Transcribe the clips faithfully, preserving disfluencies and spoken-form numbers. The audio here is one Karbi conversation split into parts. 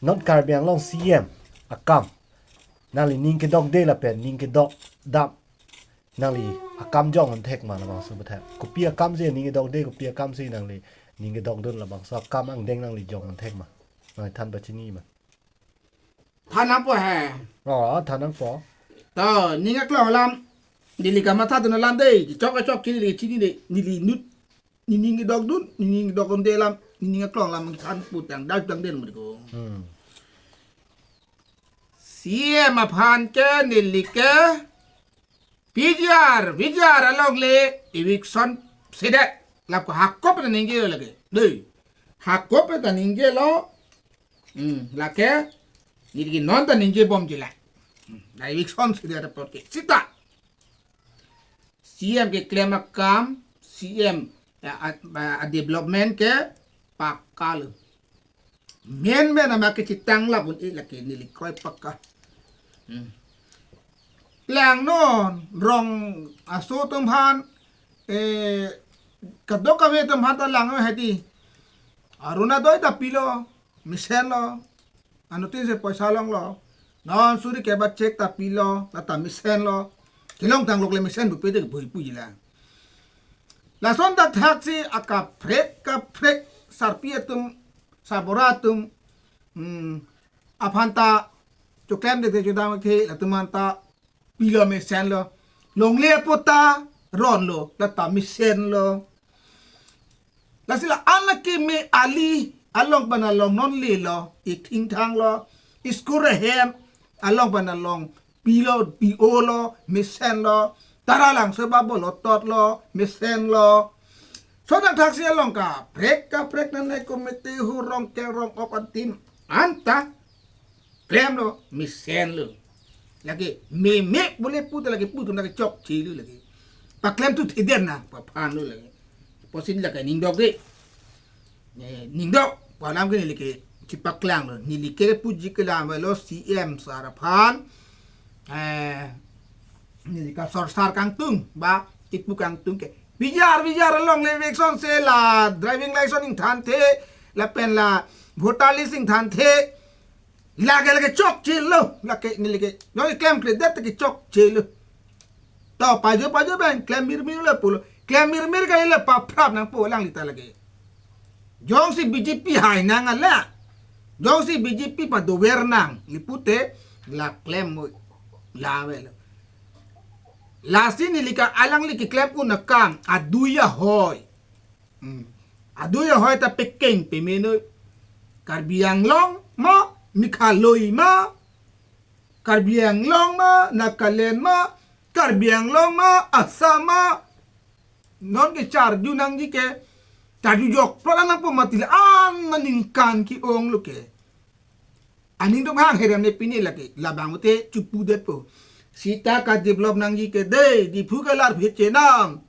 Non Karbi Anglong C M akam, nangli ning kedokde lapen ning kedok dam, nangli akam jong un thek ma labangso aphuthak? Kopi akam si ning kedokde, kopi akam si nangli ning kedokdun, labangso akam angdeng nangli jong un thek ma? Nangli than pachini ma? Than nangpo he. Oh, than nangpo. To, ning aklong alam, neli kamatha dun alam dei, chok chok chini dei, chini dei, neli inut, ne ning kedokdun, ne ning kedokdunde alam, ne ning aklong alam than putang, dal tang den mo ko. Hmm. C M aphan ke neli ke P G R, P G R alongle eviction sedet. Lap ko hako pen ta ningjelo lake. Dei. Hako pen ta ningjelo. Hmm, lake. Neli ke non ta ningjebomji la. Hmm, la eviction sedet apot ke. Sita. C M keklem akam, C M a, a, a, a development ke pakka lo. Men men amat kechitang lapu-un-e lake neli kroi pakka. Hmm. Langnon rong aso atum aphan, eh, kadokave atum aphan ta langnon hedi. Orunodoi ta pilo, mesenlo. Anuttin si poisa longlo. Non suri keba cheque ta pilo, lata mesenlo. Kelongtang lok le mesen bupe de bui puji lang. Lason dak thaksi akaprek kaprek sarpi atum, sarbura atum, hmm, aphan ta choklemde te chodam ke latum aphan ta pilo mesenlo. Longle apot ta ronlo, lata mesenlo. Lasi la-an lake me ali along pen ta longnon lelo, ithingthanglo, school ahem along pen ta long pilo, pi-olo, mesenlo, Taralangso ba bolototlo, mesenlo. Lason dak thaksi along kaprek kaprek nane komiti hu rong ke rong ok adim anta klemlo, mesenlo. Lake meme bole pu ta lake pu atum lake chokchelo lake. Paklem tu thiden na, paphanlo lake. Pusi lake ning dok de. Eh, ning dok, pu alam ke neli ke chipaklanglo. Neli ke puji kelang avelo C M sar aphan. Eh, neli ke sor sar kangtung, ba ipu kangtung ke. P G R, P G R alongle eviction se la driving license ingthanthe, lapen la voter list ingthanthe. Lake lake chokchelo, lake neli ke. Yo klemkledet ke chokchelo. To pajo pajo pen klem mirmir le pulo. Klem mirmir kali le paphrap nangpo alangli ta lake. Jongsi B J P hai nang ala. Jongsi B J P padover nang, neli pute la klem mo la avelo. Lasi neli ke alangli keklem un akam adui ahoi. Hmm. Adui ahoi ta pekeng pemeno. Karbi Anglong ma, Meghalaya ma, Karbi Anglong ma, Nagaland ma, Karbi Anglong ma, Assam ma. Non ke charju nangji ke, charju jokplot nangpo mati la-an aningkan ke-onglo ke. Aning dong hang herem ne pini lake, labang ute chupudetpo. Sita kadevelop nangji ke dei, Diphu ke larphit chenam.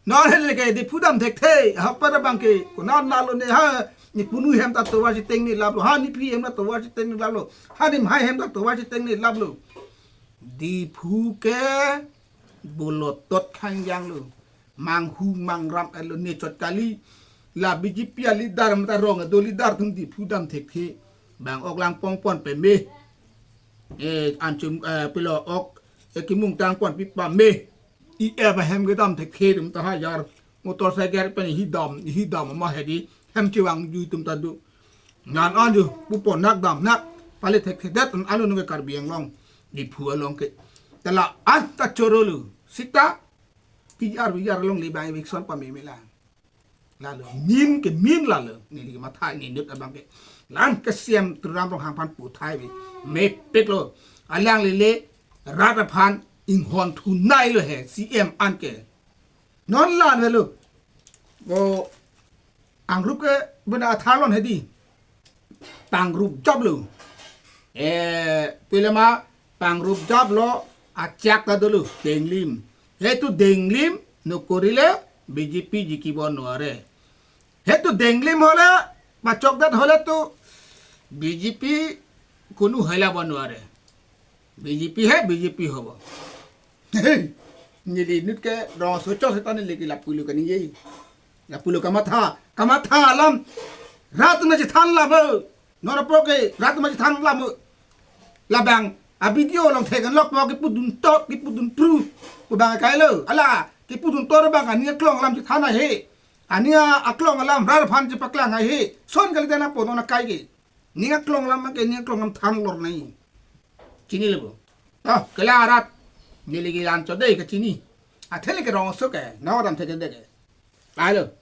Non hele ke Diphu dam thekthe, ha pada abang ke, konat nalo ne ha, ne punu hem ta tovar siteng ne laplo, ha ne phi hem ta tovar siteng ne laplo, ha ne mhai hem ta tovar siteng ne laplo. Diphu ke bolotot khangjanglo. Manghu mangram elo ne chot kali. La B J P a leader mata rong ado leader atum Diphu dam thekthe. Bang ok lang pongpon peme. Eh, anchum, eh, pilo ok, eh, kimung tangpon pi pame. I ep ahem kedam thekthe atum ta hajar. Motorcycle pen hidam, hidam ma hedi. Hem chevangji atum ta do. Ngan anju, pupon nak dam nak. Pale thekthedet an alo nungke Karbi Anglong. Diphu along ke. Tela an ta chorolo. Sita P G R, P G R alongle bang eviction pameme lang. Lalo, min ke min lalo. Neli ke matha ne inut abang ke. Lang ke C M Tuliram Ronghang aphan puthai ve. Mepiklo. Alangli le rat aphan inghon thunailo he C M an ke. Non la avelo. Bo angrup ke bena atharlon hedi. Pangrup joplo. Eh, pilema pangrup joplo, achak ta dolo, denglim. Hetu denglim, nokori le B J P jiki bon nuare. Hetu denglim hole, pachokdet hole tu B J P kunu hela bon nuare. B J P he, B J P hobo. Neli inut ke rong sochok setan neli ke lapulo kani ye. Lapulo kamatha, kamatha alam. Rat na chethan labo. Non apor ke rat ma chethan lam mo. Labang a video along thekan lok mo kepudun to, kepudun pru. Pu abang kailo. Ala kepudun to abang aning aklong alam chethan ahe. Aning aklong alam rat aphan chepaklang ahe. Son kali dana po non akai ke. Ning aklong alam ke ning aklong alam than lor nai. Chinilo bo. To, kela rat. Neli ke lan cho dei kachini. Athe le ke rong so ke. Nang adam the ke dei ke. Alo.